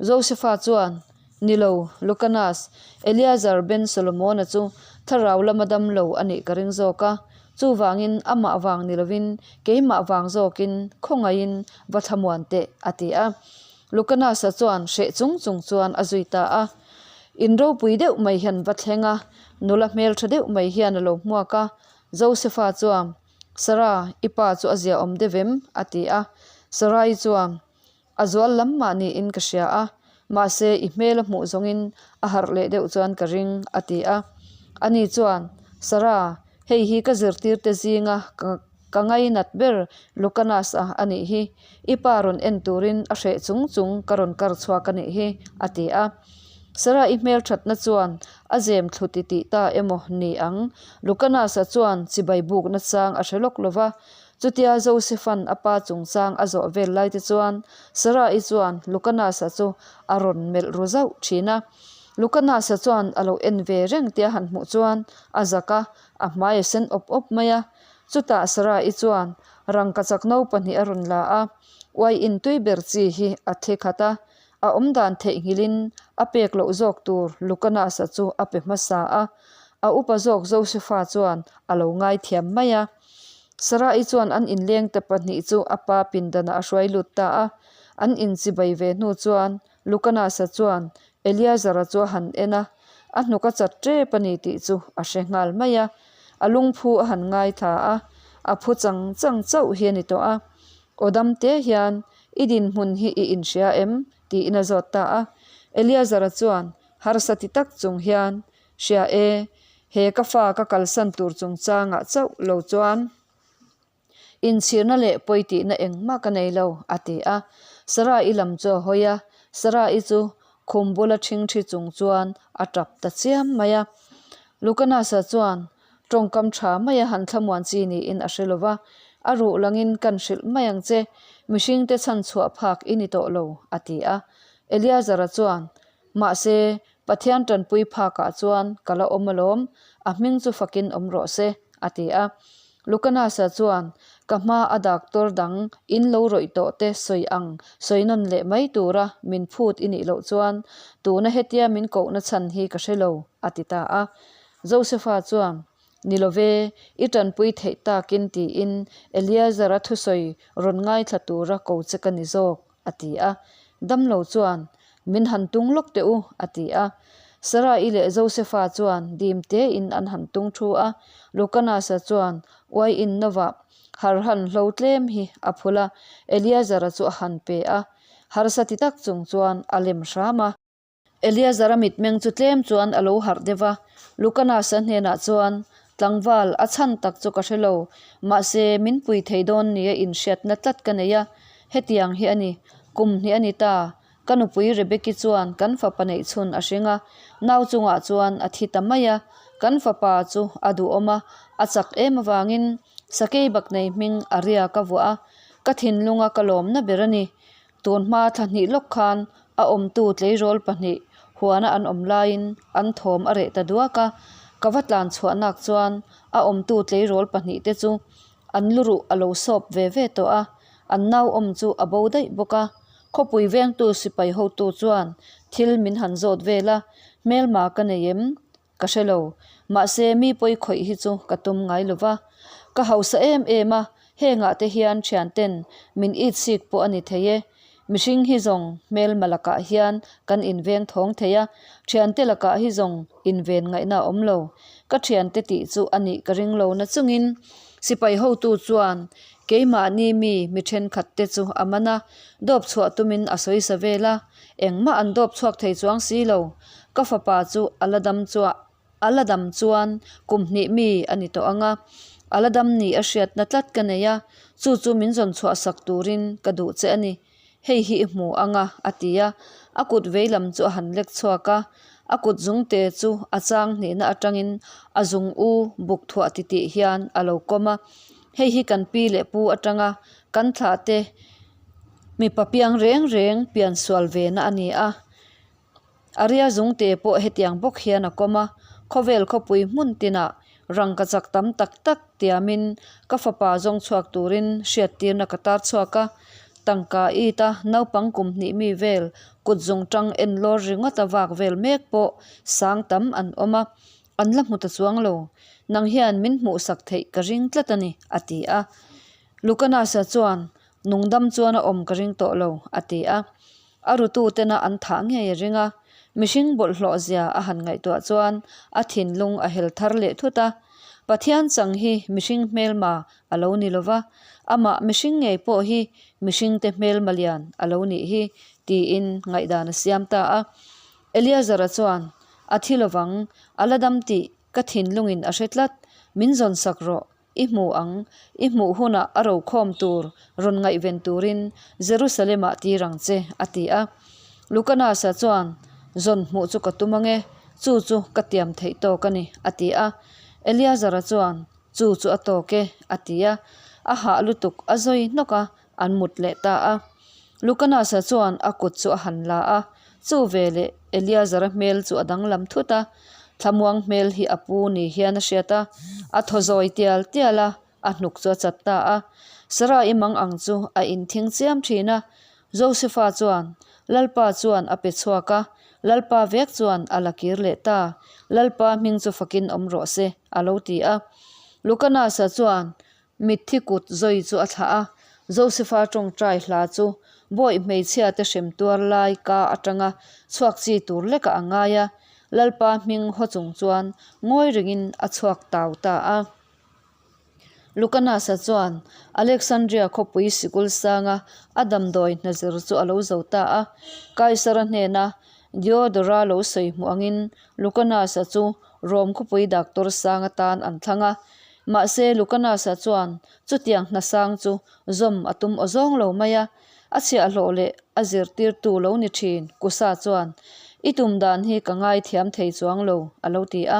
Josefa chuan, Ni lo, Lucanas, Eleazar ben Solomona chu thlarau lama dam lo a nih ka ring zawk a. Chuvangin amah vang ni lovin keimah vang zawkin khawngaihin va thlamuan teh, a ti a. Lucanasa chuan hreh chung chung chuan a zui ta a. In ropui deuh mai hian va thleng a, nula hmeltha deuh mai hian a lo hmuak a. Josefa chuan, Sarah, i pa chu a ziaawm deuh em? a ti a. Sarai chuan, A zual lam mah niin ka hria a, mahse i hmel a hmuh zawngin a harh leh deuh chuan ka ring, a ti a. Ani chuan, Sarah, hei hi ka zirtirte zinga ka ka ngainat ber Lucanas-a a nih hi. I pa rawn en turin a hreh chung chung ka rawn kar chhuak a nih hi, a ti a. Sarah-i hmelthatna chuan a zem thlu ti tih ta emaw ni ang? Lucanas-a chuan chibai bukna chang a hre lawk lo va. Chutia Joseph-a'n a pa chungchang a zawh vel lai te chuan Sarah-i chuan Lucanas-a chu a rawn melh ru zauh thin a. Lucanas-a chuan a lo en ve reng tia han hmuh chuan a zak a, a hmai a sen awp awp mai a. Chutah Sarah-i chuan rangkachak no pahnih a rawn la a, uai intui ber chi hi a thli khat a, A awmdan theihnghilhin a pek loh zawk tur Lucanasa chu a pe hmasa a, a upa zawk Josefa chuan a lo ngaithiam mai a. Sarah-i chuan an inlengte pahnih chu a pa pindanah a hruai lut ta a. An inchibai ve hnu chuan Lucanasa chuan Eleazara chu a han en a, a hnuk a chat tep a ni tih chu a hre nghal mai a. A lungphu a han ngaithla a, a phu chang chang chauh hi a ni tawh a. Aw dam te hian I dinhmun hi i inhria em? tiin a zawt ta a. Eleazara chuan harsa ti tak chung hian, Hria e, he ka fa ka kalsan tur chungchangah chauh lo chuan inchhirna leh pawi tihna engmah ka nei lo, a ti a. Sarah-i lam chu a hawi a, Sarah-i chu khum bula ṭhingṭhi chung chuan a ṭap ta chiam mai a. Lucanasa chuan Tawngkam tha maia han thlamuan chi niin a hre lova, a ruh langin kan hrilh mai ang che, mihringte chhan chhuah phak i ni tawh lo, a ti a. Eleazara chuan, Mahse, Pathian tanpui phakah chuan ka la awm alawm, a hming chu fakin awm rawh se, a ti a. Lucanasa chuan, Ka hma a doctor dang in lo rawih tawh te sawi ang sawi nawn leh mai tura min phut i nih loh chuan tuna hetia min kohna chhan hi ka hre lo, a ti ta a. Josefa chuan, Ni lo ve, i tanpui theih takin tiin Eleazar-a thusawi rawn ngaithla tura ko che ka ni zawk, a ti a. Damlo chuan, Min han tung lawk teh u, a ti a. Sarah-i leh Josefa chuan dim tein an han tung thu a. Lucanasa chuan uaiin novah harhan hlo tlem hi a phul a, Eleazar-a chu a han pe a. Harsa ti tak chung chuan a lem hram a. Eleazara mitmeng chu tlem chuan a lo harh deuh a, Lucanasa hnenah chuan, Tlangval, a chhan tak chu ka hre lo, mahse min pui thei dawn nia inhriatna tlat ka nei a, hetiang hi a ni, kum hnih a ni ta, ka nupui Rebeki chuan kan fapa neih chhun a hring a, nau chungah chuan a thi ta mai a, kan fapa chu a duhawm a, a chak em avangin sakei baknei hming a riak a vuah a, ka thinlunga ka lawmna ber a ni. Tun hma thla hnih lawk khan a awmtu tleirawl pahnih huana an awm laiin an thawm a reh ta duak a, ka va tlan chhuah nak chuan a awmtu tleirawl pahnih te chu an luruh a lo sawp ve ve tawh a, an nau awm chu a bo daih bawk a. Khawpui vengtu sipai hotu chuan thil min han zawt vel a, hmelma ka nei em? Ka hre lo. Mahse, mi pawi khawih hi chu ka tum ngai lo va. Ka hausa em em a, hengah te hian thianten min it sik pawh a ni thei e. Mihring hi zawng hmelma lakah hian kan inveng thawng thei a, thiante lakah hi zawng inven ngaihna a awm lo. Ka thiante tih chu a nih ka ring lo na chungin sipai hotu chuan keimahni mi mi thenkhat te chu a man a, dawp chhuah tumin a sawi sa vel a. Engmah an dawp chhuak thei chuang si lo. Ka fapa chu a la dam chuah a la dam chuan kum hnih mi a ni tawh ang a, a la dam ni a hriatna tlat ka nei a, chu chu min zawn chhuah sak turin ka duh che a ni. Hei hi i hmu ang a, a ti a. A kut veilam chu a han lek chhuak a, a kut zungte chu a chang hnihna atangin a zung u buk thuah titih hian a lo kawm a. Hei hi kan pi leh pu atanga kan thlah te Mipa piang reng reng pian sual ve na a ni a, Aria zungte pawh hetiang bawk hian a kawm a, khawvel khawpui hmun tinah rangka chak tam tak tak tiamin ka fapa zawng chhuak turin hriattirna ka tar chhuak a, tangka it a naupang kum hnih mi vel kut zung tang en lawr ringawt a vak vel mek pawh sang tam an awm a, an la hmu ta chuang lo, nang hian min hmuhsak theih ka ring tlat a ni, a ti a. Lucanasa chuan Nungdam chuan a awm ka ring tawh lo, a ti a. A rutu tena an thah ngei a ring a. Mihring bawlhhlawh zia a han ngaihtuah chuan a thinlung a hel thar leh thut a. Pathian chang hi mihring hmelma a lo ni lova, amah mihring ngei pawh hi mihringte hmelma lian a lo nih hi, tiin ngaihdan a siam ta a. Eleazara chuan, A thi lovang, a la dam tih ka thinlungin a hre tlat, min zawn sak rawh, I hmu ang, i hmuh hunah a rokhawm tur rawn ngaihven turin Jerusalem-ah tir ang che, a ti a. Lukanasa chuan, Zawn hmuh chu ka tum ange, chu chu ka tiam theih tawk a ni, a ti a. Eleazara chuan, Chu chu a tawk e, a ti a. A hah lutuk a zawi hnawk a, an mut leh ta a. Lukanasa chuan a kut chu a han la a, chu veleh Eleazara hmel chu a danglam thut a, thlamuang hmel hi a pu ni hian a hriat a, a thaw zawi tial tial a, a hnuk chu a chat ta a. Sarai mang ang chu a inthing chiam thin a, Josefa chuan Lalpa chuan a pe chhuak a, Lalpa vek chuan a la kir leh ta, Lalpa hming chu fakin awm rawh se, a lo ti a. Lukanasa chuan Mitthi kut zawi chu a thlah a, Josefa tawngtai hla chu bawih hmeichhia te hrem tuar lai ka atanga chhuak chi tur lekah a ngai a, Lalpa hming haw chung chuan ngawi rengin a chhuak tau ta a. Lukanasa chuan Alexandria khawpui sikul sanga a damdawi hna zir chu a lo zo ta a, Kaisara hnena Diodora lo sawi hmuh angin Lukanasa chu Rom khawpui daktor sang atan an thlang a. Mahse, Lucanus-a chuan chutiang hna sang chu zawm a tum aw zawng lo mai a. A chhiahhlawh leh a zirtirtu lo ni thin Kusa chuan, I tum dan hi ka ngaithiam thei chuang lo, a lo ti a.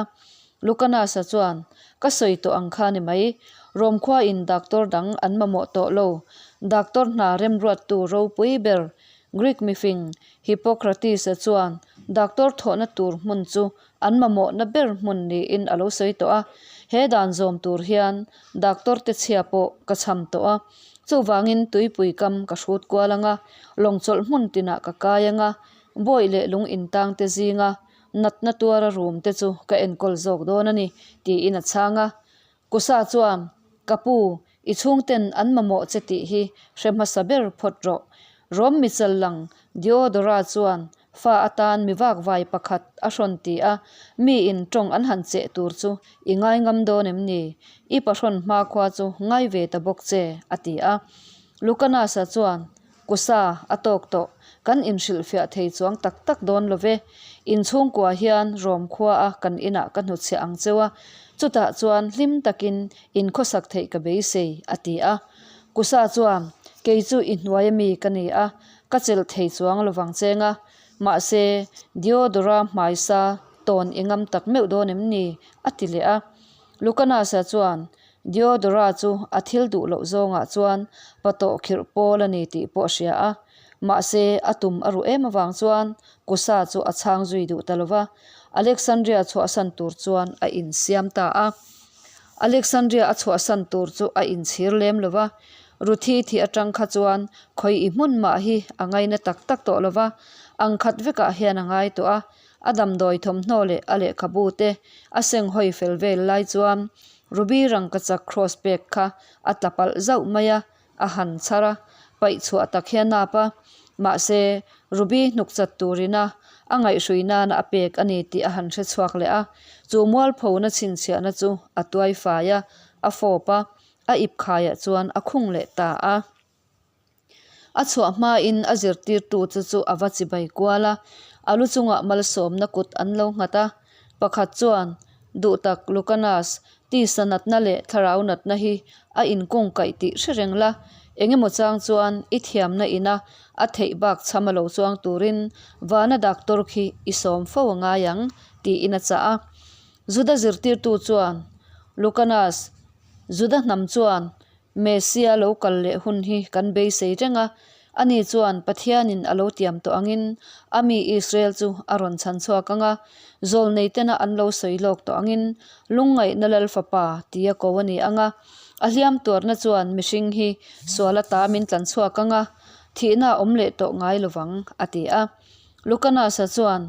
Lucanus-a chuan, Ka sawi tawh ang kha ni mai. Rom khuain daktor dang an mamawh tawh lo. Daktor hna remruattu ropui ber Greek mifing Hippocrates-a chuan daktor thawhna tur hmun chu an mamawhna ber hmun niin a lo sawi tawh a, he dan zawm tur hian doctor te chhia pawh ka cham tawh a, chuvangin tuipui kam ka hrut kual ang a, lawng chawlh hmun tinah ka kai ang a, bawih leh lung intang te zinga natna tuara room te chu ka enkawl zawk dawn a ni, tiin a chhang a. Kusa chuan, Ka pu, i chhungten an mamawh che tih hi hre hmasa ber phawt rawh. Rom michal lang Diodora chuan fa atan mi vakvai pakhat a hrawn ti a, miin tawng an han cheh tur chu i ngai ngam dawn em ni? I pahrawn hmakhua chu ngai ve ta bawk che, a ti a. Lucanus-a chuan, Kusa, a tawk tawh. Kan inhrilhfiah thei chuang tak tak dawn lo ve. Inchhungkua hian Rom khua a kan inah ka hnutchhiah ang cheu a, chutah chuan hlim takin inkhawsak theih ka beisei, a ti a. Kusa chuan, Kei chu i hnuai ami ka ni a, ka chelh thei chuang lo vang cheng a. Mahse, Diodora hmaisa tawn i ngam tak meuh dawn em ni? a ti leh a. Lucanus-a chuan, Diodora chu a thil duh loh zawngah chuan pa tawh khirh pawl a ni tih pawh a hria a. Mahse, a tum a ruh em avang chuan Kusa chu a chhang zui duh ta lo va, Alexandria chhuahsan tur chuan a insiam ta a. Alexandria a chhuahsan tur chu a inchhir lem lo va, Ruthi thih atang kha chuan khawi i hmun mah hi a ngaina tak tak tawh lo va, ang khat vekah hian a ngai tawh a. A damdawi thawmhnaw leh a lehkhabu te a seng hawi fel vel lai chuan Ruby rangkachak cross pek kha a tla palh zauh mai a, a han chhar a, paih chhuah tak hian nap a, mahse Ruby hnuk chat turina a ngaihhrui nana a pek a ni tih a han hre chhuak leh a, chu mualphona chhinchhiahna chu a tuai fai a, a fawp a, a ip khaiah chuan a khung leh ta a. A chhuah hmain a zirtirtu chu chu a va chibai kual a, a lu chungah malsawmna kut an lo nghat a, pakhat chuan, Duhtak Lucanas, tisa natna leh thlarau natna hi a inkungkaih tih hre reng la, engemaw chang chuan i thiamna ina a theih bak chham a lo chuang turin vana doctor khi i sawm fo a ngai ang, tiin a chah a. Juda zirtirtu chuan, Lucanas, Juda hnam chuan Messia lo kal leh hun hi kan beisei reng a, ani chuan Pathianin a lo tiam tawh angin a mi Israel chu a rawn chhan chhuak ang a, zawlneitena an lo sawi lawk tawh angin lungngaihna Lal Fapa tia ko a ni ang a, a hliam tuarna chuan mihring hi sual ata min tlan chhuak ang a, thihna a awm leh tawh ngai lovang, a ti a. Lucanus-a chuan,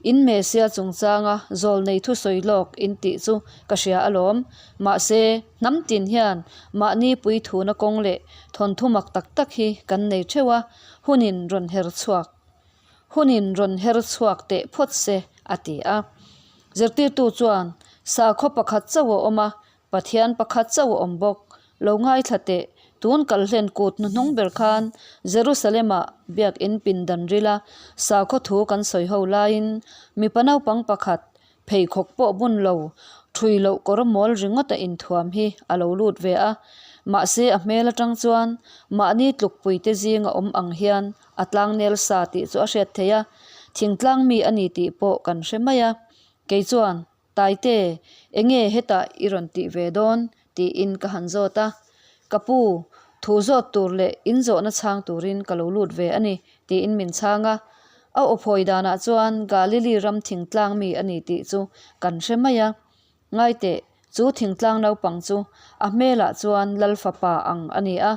In Messia chungchanga zawlnei thusawi lawk in tih chu ka hria alawm. Mahse, hnam tin hian mahni puithuna kawng leh thawnthu mak tak tak hi kan nei theuh a, hunin rawn her chhuak hunin rawn her chhuak teh phawt se, a ti a. Zirtirtu chuan, Sakhaw pakhat chauh a awm a. Pathian pakhat chauh a awm bawk. Lo ngaithla teh, tun kalhlen kut hnuhnung ber khan Jerusalem-ah biakinn pindan rila sakhaw thu kan sawi ho laiin mipa naupang pakhat Pheikhawk pawh bun lo, thui loh kawr mawl ringawt a inthuam hi a lo lut ve a. Mahse a hmel atang chuan mahni tlukpuite zinga awm ang hian a tlangnel sa tih chu a hriat theih a, thingtlang mi a ni tih pawh kan hre mai a. Kei chuan, Taite, enge hetah i rawn tih ve dawn? tiin ka han zawt a. Ka pu, thu zawt tur leh in zawhna chhang turin ka lo lut ve a ni, tiin min chhang a. A aw phawi danah chuan Galili ram thingtlang mi a ni tih chu kan hre mai a. Ngaiteh, chu thingtlang naupang chu a hmelah chuan Lal fapa ang a ni a.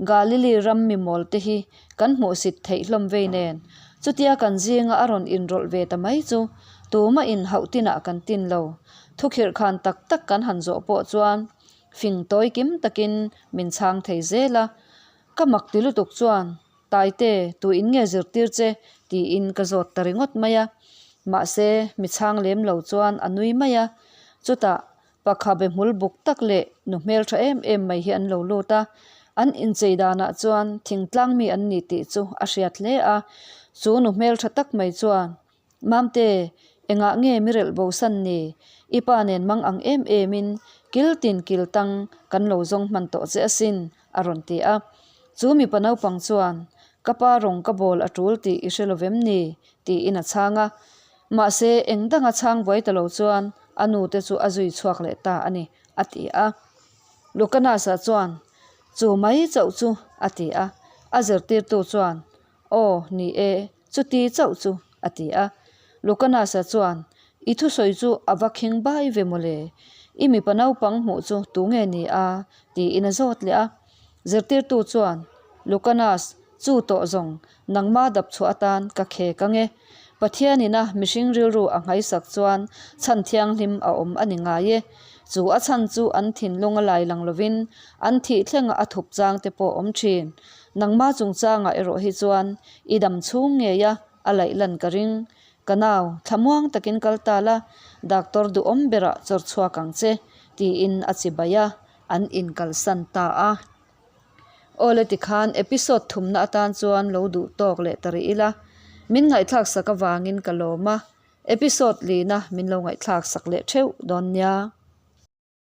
Galili ram mi mawl te hi kan hmuhsit theih hlawm vei nen, chutia kan zinga a rawn inrawlh ve ta mai chu tumah in hauh tinah kan tin lo. Thukhirh khan tak tak kan han zawh pawh chuan fing tawi kim takin min chhang thei zel a. Ka mak ti lutuk chuan, Taite, tu in nge zirtir che? tiin ka zawt ta ringawt mai a. Mahse, mi chhang lem lo chuan a nui mai a. Chutah, pakha be hmul buk tak leh nu hmeltha em em mai hi an lo lut a. An inchei danah chuan thingtlang mi an ni tih chu a hriat hle a. Chu nu hmeltha tak mai chuan Mamte, engah nge mi relh bo san ni? I pa nen mang ang em emin kil tin kil tang kan lo zawng hman tawh che asin, a rawn ti a. Chu mipa naupang chuan, Ka pa rawng ka bawl a tul tih i hre lo vem ni? tiin a chhang a. Mahse, eng danga chhang buai ta lo chuan a nute chu a zui chhuak leh ta a ni, a ti a. Lucanasa chuan, Chu mai chauh chu, a ti a. A zirtirtu chuan, Aw, ni e, chuti chauh chu, a ti a. Lucanasa chuan, I thusawi chu a va khing bai ve mawle, i mipa naupang hmuh chu tu nge ni a? tiin a zawt leh a. Zirtirtu chuan, Lucanas, chu tawh zawng, nangma dap chhuah atan ka khek ang e. Pathianina mihring rilru a nghaisak chuan chhan thianghlim a awm a ni ngai e. Chu a chhan chu an thinlung a lai lang lovin an thih thlenga a thup chang te pawh awm thin. Nangma chungchangah erawh hi chuan i dam chhung ngei a, a laih lan ka ring. Ka nau, thlamuang takin kal ta la, doctor duhawm berah chawr chhuak ang che, tiin a chibai a, an inkalsan ta a. Awle tikhan episode thumna atan chuan lo duh tawk leh ta rih ila, min ngaihthlak sak avangin ka lawm a, episode lina min lo ngaihthlak sak leh theuh dawn nia.